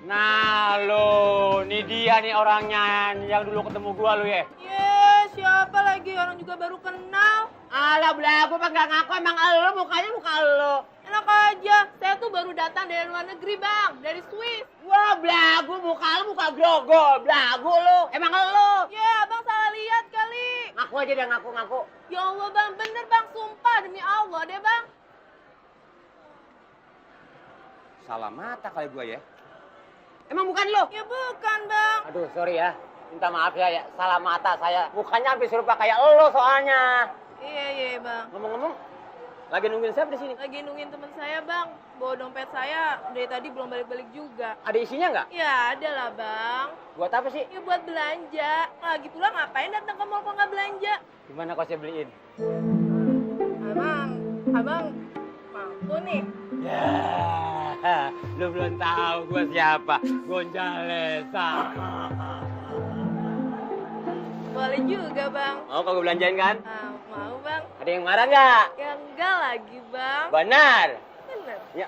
Nah lo, nih dia nih orangnya yang dulu ketemu gua lo ya. Siapa lagi? Orang juga baru kenal. Alah belagu mah gak ngaku, emang lo mukanya muka lo. Enak aja, saya tuh baru datang dari luar negeri bang, dari Swiss. Wah belagu, muka lo muka grogol, belagu lo. Emang lo. Abang salah lihat kali. Ngaku aja deh, ngaku. Ya Allah bang, bener bang, sumpah demi Allah deh bang. Salah mata kali gua ya. Emang bukan lo? Ya bukan bang. Aduh sorry ya, minta maaf ya, salah mata saya. Mukanya hampir serupa kayak lo soalnya. Iya bang. Ngomong-ngomong, lagi nungguin siapa di sini? Lagi nungguin teman saya bang. Bawa dompet saya dari tadi belum balik-balik juga. Ada isinya nggak? Ya ada lah bang. Buat apa sih? Ya buat belanja. Lagi pula ngapain datang ke mall kalau nggak belanja? Gimana kau saya beliin? Abang mampu nih. Ya, lu belum tahu gua siapa. Gonjalesa. Boleh juga bang. Mau kau belanjain kan? Mau bang. Ada yang marah nggak? Ya enggak lagi bang. Benar. Bener. Ya.